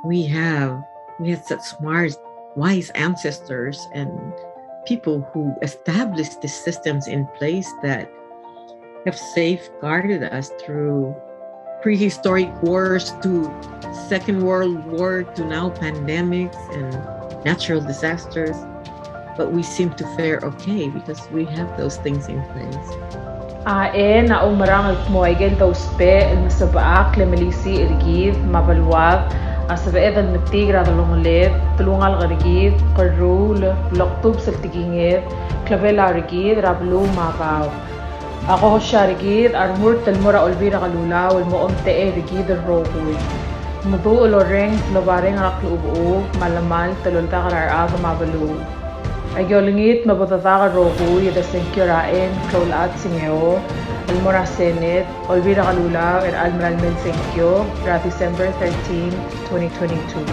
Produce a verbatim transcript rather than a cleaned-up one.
we have, we had such smart, wise ancestors and people who established these systems in place that have safeguarded us through prehistoric wars to Second World War to now pandemics and natural disasters. But we seem to fare okay because we have those things in place. A e, a oumerang el kmo aike el dousbech el mesebechakl e melisiich er kid me a beluad a sebeched el metik er a delongeled, telungalek er kid, kerruul, loktubs el tekinged, klebelau er kid er a beluu me a baob. A kohosia er kid a remurt el mo er a Olbiil er a Kelulau el mo omtechei er kid el rokui. Meduch el orrenges el oba reng er a klechubechub me a lemalt el oldak er a rechad me a beluu. Aki olengit me bo dedak el rokui e de sengkio er a Ann Kloulechad Singeo el mo er a Senate, Olbiil er a Kelulau, er a chelecha el mei el sengkio er a December thirteenth, twenty twenty-two.